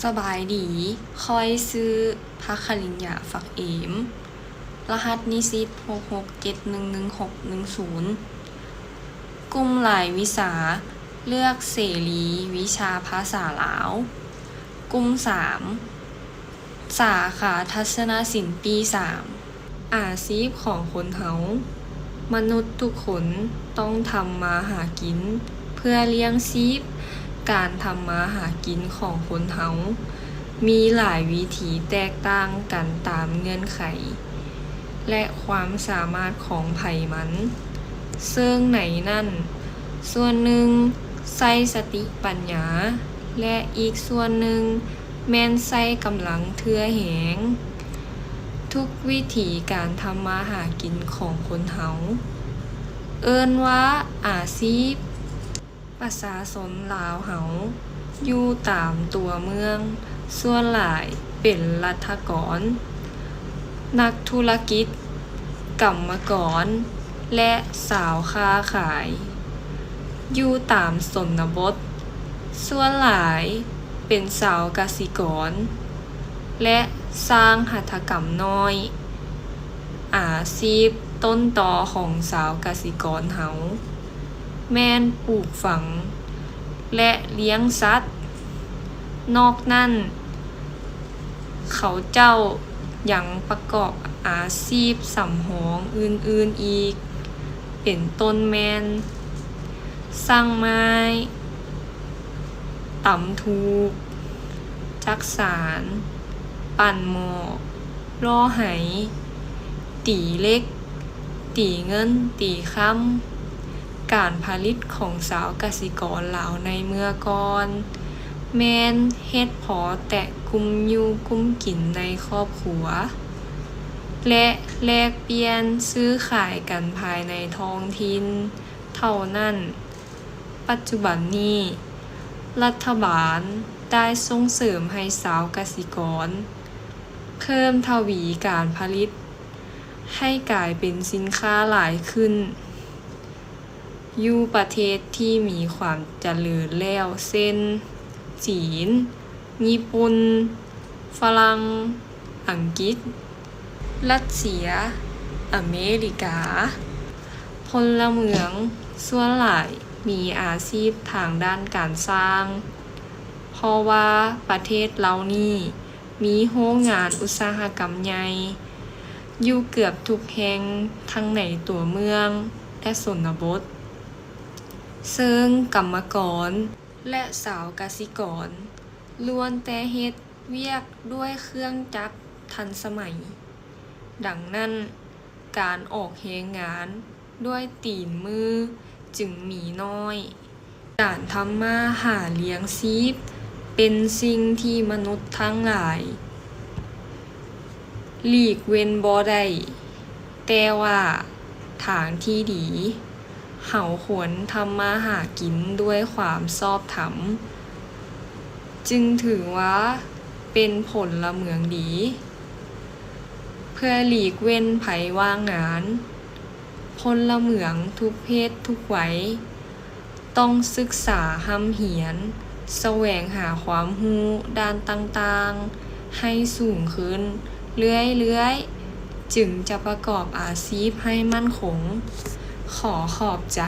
ສະບາຍດີ, ຂ້ອຍຊື່ ພັກຄະລິນຍາ ຝັກເອມ, ລະຫັດນິສິດ ຫົກຫົກເຈັດໜຶ່ງໜຶ່ງຫົກໜຶ່ງສູນ. ກຸ່ມລາຍວິຊາ, ເລືອກເສລີວິຊາພາສາລາວ. ກຸ່ມສາມ ສາຂາທັດສະນະສິນປີສາມ. ອາຊີບຂອງຄົນເຮົາ. ມະນຸດທຸກຄົນຕ້ອງທຳມາຫາກິນເພື່ອລ້ຽງຊີບ. ການທຳມາຫາກິນຂອງຄົນເຮົາມີຫຼາຍວິທີແຕກຕ່າງກັນຕາມເງື່ອນໄຂ ແລະ ຄວາມສາມາດຂອງໃຜມັນ, ເຊິ່ງໃນນັ້ນສ່ວນໜຶ່ງໃຊ້ສະຕິປັນຍາ ແລະ ອີກສ່ວນໜຶ່ງແມ່ນໃຊ້ກຳລັງເທື່ອແຮງ. ທຸກວິທີການທຳມາຫາກິນຂອງຄົນເຮົາເອີ້ນວ່າອາຊີບ. ປະຊາຊົນລາວເຮົາຢູ່ຕາມຕົວເມືອງສ່ວນຫຼາຍເປັນລັດຖະກອນ, ນັກທຸລະກິດ, ກຳມະກອນ ແລະ ຊາວຄ້າຂາຍ. ຢູ່ຕາມຊົນນະບົດສ່ວນຫຼາຍເປັນຊາວກະສິກອນ ແລະ ຊ່າງຫັດຖະກຳນ້ອຍ. ອາຊີບຕົ້ນຕໍຂອງຊາວກະສິກອນເຮົາ ແມ່ນປູກຝັງ ແລະ ລ້ຽງສັດ. ນອກນັ້ນ, ເຂົາເຈົ້າຍັງປະກອບອາຊີບສຳຮອງອື່ນໆອີກ ເປັນຕົ້ນແມ່ນ ຊ່າງໄມ້, ຕຳທູກ, ຈັກສານ, ປັ່ນໝໍ້, ຫຼໍ່ໄຫ, ຕີເຫຼັກ, ຕີເງິນ, ຕີຄຳ. ການຜະລິດຂອງຊາວກະສິກອນລາວໃນເມື່ອກ່ອນ ແມ່ນເຮັດພໍແຕ່ກຸ້ມຢູ່ກຸ້ມກິນໃນຄອບຄົວ ແລະ ແລກປ່ຽນຊື້ຂາຍກັນພາຍໃນທ້ອງຖິ່ນເທົ່ານັ້ນ. ປັດຈຸບັນນີ້, ລັດຖະບານໄດ້ສົ່ງເສີມໃຫ້ຊາວກະສິກອນເພີ່ມທະວີການຜະລິດໃຫ້ກາຍເປັນສິນຄ້າຫຼາຍຂຶ້ນ. ຢູ່ປະເທດທີ່ມີຄວາມຈະເລີນແລ້ວ ເຊັ່ນ ຈີນ, ຍີ່ປຸ່ນ, ຝຣັ່ງ, ອັງກິດ, ຣັດເຊຍ, ອາເມລິກາ, ພົນລະເມືອງສ່ວນຫຼາຍມີອາຊີບທາງດ້ານການຊ່າງ, ເພາະວ່າປະເທດເຫຼົ່ານີ້ ມີໂຮງງານອຸດສາຫະກຳໃຫຍ່ຢູ່ເກືອບທຸກແຫ່ງ ທັງໃນຕົວເມືອງ ແລະ ຊົນນະບົດ, ເຊິ່ງກຳມະກອນ ແລະ ຊາວກະສິກອນລ້ວນແຕ່ເຮັດວຽກດ້ວຍເຄື່ອງຈັກທັນສະໄໝ. ດັ່ງນັ້ນ, ການອອກແຮງງານດ້ວຍຕີນມືຈຶ່ງມີໜ້ອຍ. ການທຳມາຫາລ້ຽງຊີບເປັນສິ່ງທີ່ມະນຸດທັງຫຼາຍຫຼີກເວັ້ນບໍ່ໄດ້, ແຕ່ວ່າທາງທີ່ດີ, ເຮົາຄວນທຳມາຫາກິນດ້ວຍຄວາມຊອບທຳ ຈຶ່ງຖືວ່າເປັນພົນລະເມືອງດີ. ເພື່ອຫຼີກເວັ້ນໄພວ່າງງານ, ພົນລະເມືອງທຸກເພດທຸກໄວຕ້ອງສຶກສາຮ່ຳຮຽນ, ສະແຫວງຫາຄວາມຮູ້ດ້ານຕ່າງໆໃຫ້ສູງຂຶ້ນເລື້ອຍໆ ຈຶ່ງຈະປະກອບອາຊີບໃຫ້ໝັ້ນຄົງ. ຂໍຂອບໃຈ.